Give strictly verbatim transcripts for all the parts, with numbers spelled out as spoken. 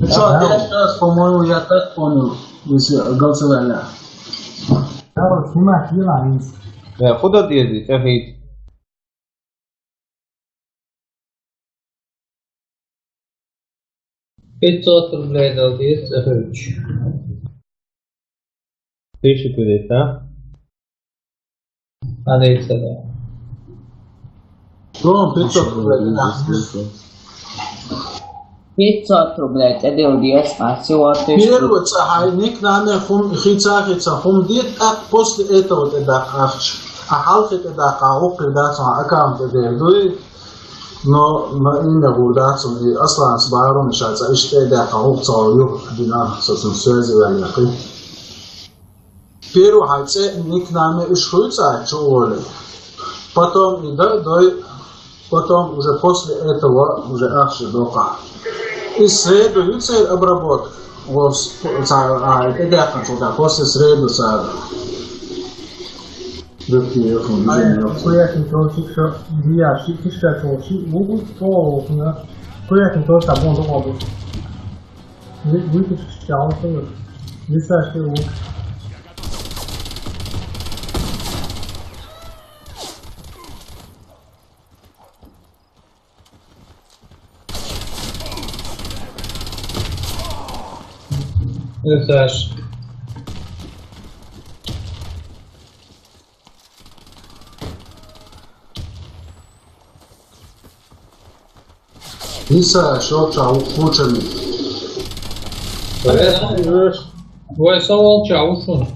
Что, да, опять раз, по-моему, я так понял, если голосовали. Да, вот снимать, не надо. Да, куда ты едешь, Ахид? Пятьсот рублей дал, есть, Ахидович. Тысяча перед, да? Алейсалам. Ром, пятьсот рублей, да. Пятьсот рублей, это Д Л Д С, а всего тысяча. Первый ца хай никнаме хум хица хица хум дит, а после этого тӀедаккха ахча. А хьалхе тӀедаккха гӀулакх дац, а аккаунт тӀедуй. Но, но имя гур дац, и Асланца барон ша ца иштта тӀедаккха гӀулакх ца юх дина, со цун связи ваьлла кхы. Первый хай цӀе никнаме уж хуьйцу а чу воле. Потом и да, дой, потом уже после этого уже ахча доккха. И среду ю церан обработка. Вос, ца, а, и тӀедаккха цо да, после среду ца. Дукки яхун, ай, дукки яхун. Хуяхин толчик шо, дия, ши, кишка толчик, вугу, толкна. Хуяхин толчик, а бон доккха. Вы-, выпустите, а он тоже. Лиса, что вы? Лиса, ш- Лиса, шо ча у-, учени. Вай, са волча, ушун.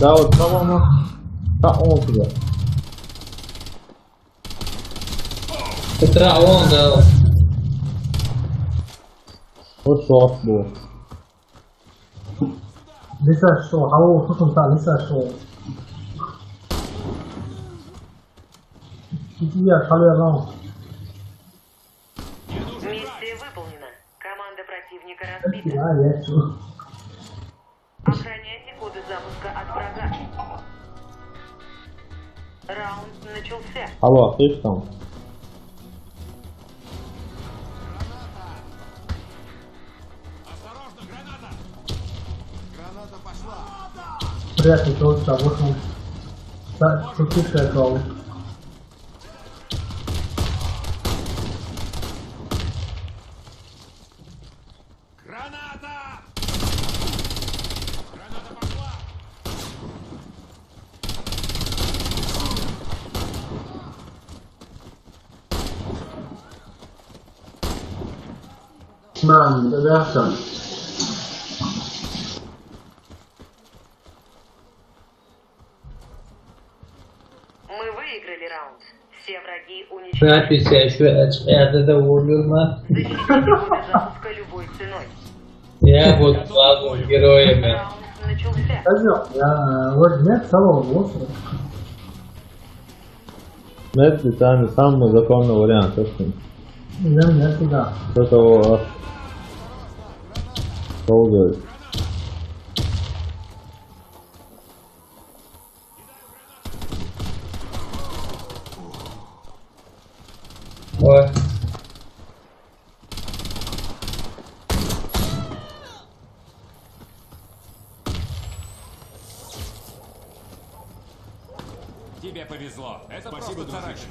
Да, вот, по-моему, та он туда. Петра, он, да. Вот шорт был. Лиса, что? А вот, что там, та, Лиса, что? Иди, я халялом. Миссия выполнена. Команда противника разбита. А, я чё? Охраняйте коды запуска от врага. Раунд начался. Алло, слышишь там? Приятный тот, а вот он. Так, крутишь, я. Граната! Граната пошла! Мам, ребята. Мы выиграли раунд. Все враги уничтожены. Запись я ещё это, это, это уволил, ма. Защитите коды запуска любой ценой. Я буду главным героем, я. Раунд начался. Пойдём, я, э, вроде нет целого острова. Нет, это самый, самый законный вариант, точно. Идём, я туда. С этого, а, продолжай. Ой. Тебе повезло. Это просто царапина. Спасибо, дружище.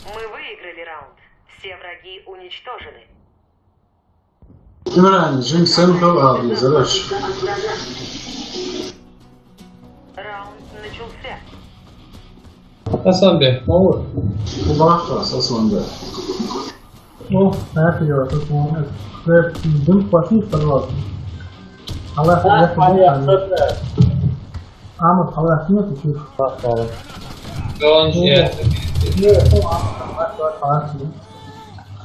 Мы выиграли раунд. Все враги уничтожены. Имран, жим сен хал алды, зараш. Раунд начался. Хасан бе, мавур. Убахта, Хасан бе. О, это я, тут он, э, дым пошли, пожалуйста. Аллах, а, Аллах, понятно. Амр, халас нет, ты чё? Папа. Да он же это. Нет, ну, Амр, халас, халас, халас, нет.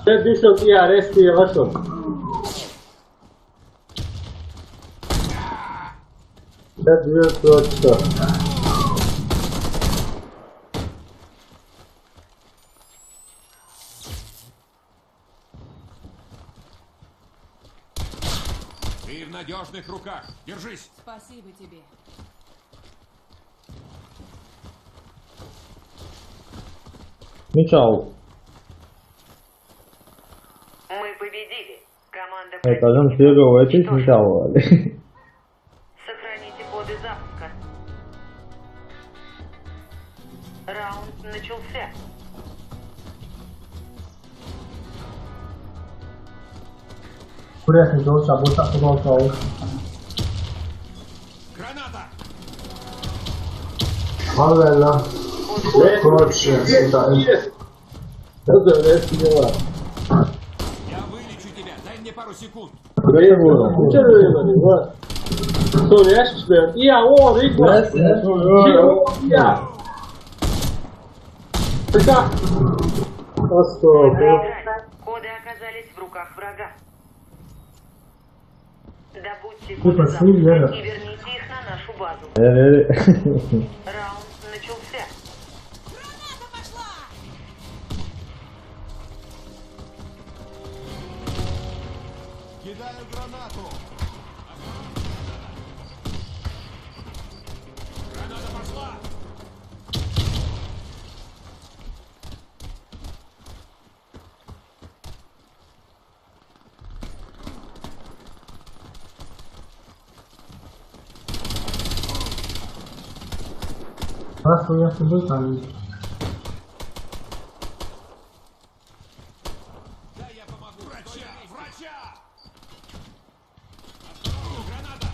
Ты дышал, я арестую, я вошёл. Да, две точка. Ты в надежных руках. Держись. Спасибо тебе. Ну чё, Мы победили. Команда это же первого это уничтожена. Сначала. Сохраните коды запуска. Раунд начался. Курятник, он забыл, забыл. Граната! Al bella. Corci, senta. Cosa è, signora? Я вылечу тебя. Дай мне пару секунд. Prego. Che deve fare qua? Sono esce, ia, oh, Rico. Ia. Aspetta. Sto. Коды оказались в руках врага. Добудьте Слушай, коды слушай, запуска Лера. И верните их на нашу базу. Э, Раунд начался. Кидаю гранату. Граната пошла! Раз я сюда там. Да, я помогу. Врача! Врача! Осторожно, граната!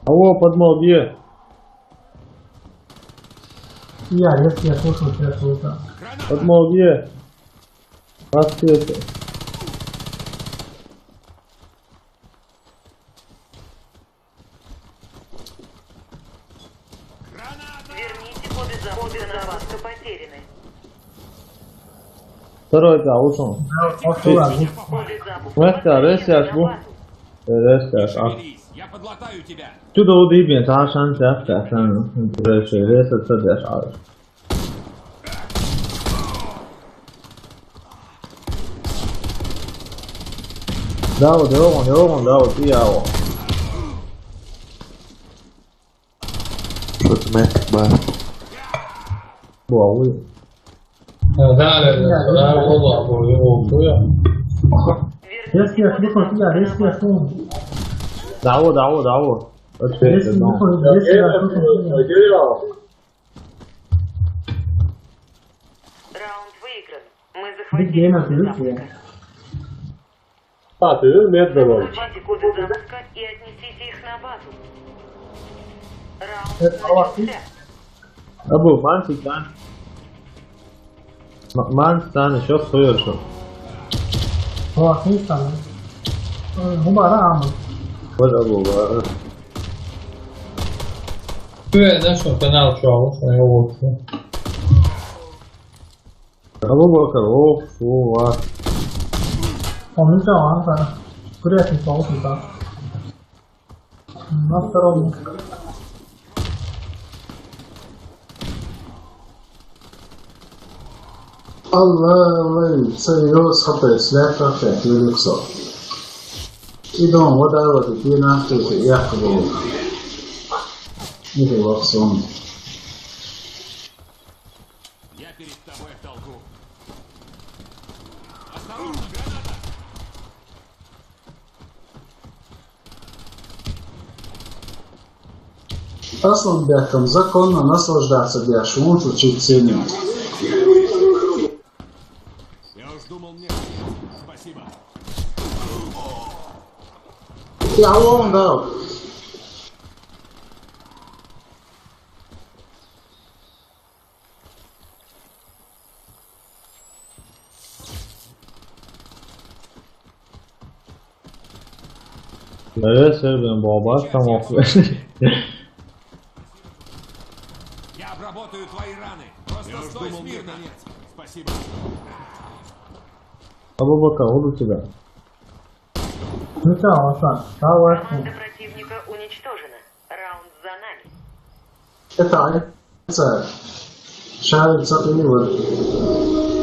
Алло, подмоги. Я, если я слушал, сейчас слушал. Подмоги. Рассветы. Верните коды запуска. Коды запуска потеряны. Второй это Аушон. Да, вот, вот, вот. Коды запуска. Вместе арестия жму. Арестия, а. Шевелись, я подлатаю тебя. Ты да удивен, та шанс я, та шанс. Интересно, арестия, это да шанс. Да, вот, да, вот, да, вот, да, вот, и я вот. Что ты мэтт, ба? Бо, а вы. Dale, dale, vamos, vamos, vamos. Резко я слышал тебя, резко я слышал. Да, вот, да, вот, да, вот. Вот Резко это, да. я слышал, резко я слышал тебя. Раунд выигран. Мы захватили Где она, коды ты? запуска. А, ты медленно. Получите коды запуска и отнесите их на базу. Раунд Это Аллах, начался. Абу, ман ситан. М- Ман ситан, еще стоит, что. О, слышно. Э, ну, бара, ама. Вот Абу, а. Ты знаешь, что канал, что, а вот, что я вот. Абу Бакар, о, фу, а. Он не знал, а, да. Курятник, по-моему, да. На втором. Алла, Алла, серьёз хапес, лепта фет, люксо. И дом, вот а вот, и на ты, я кого. И ты вот сон. Я перед тобой в долгу. Осторожно, граната! Аслан бяхам законно наслаждаться бяшун случит сеню. Я уж думал, мне спасибо. Я вон дал. Да, я сербин баба, там охуй. Работаю твои раны. Просто Я уж стой думал, мне смирно. Конец. Спасибо. Абубакар, вот у тебя. Ну что, Аласан, давай. Команда противника уничтожена. Раунд за нами. Это Алиса. Сейчас запомнил.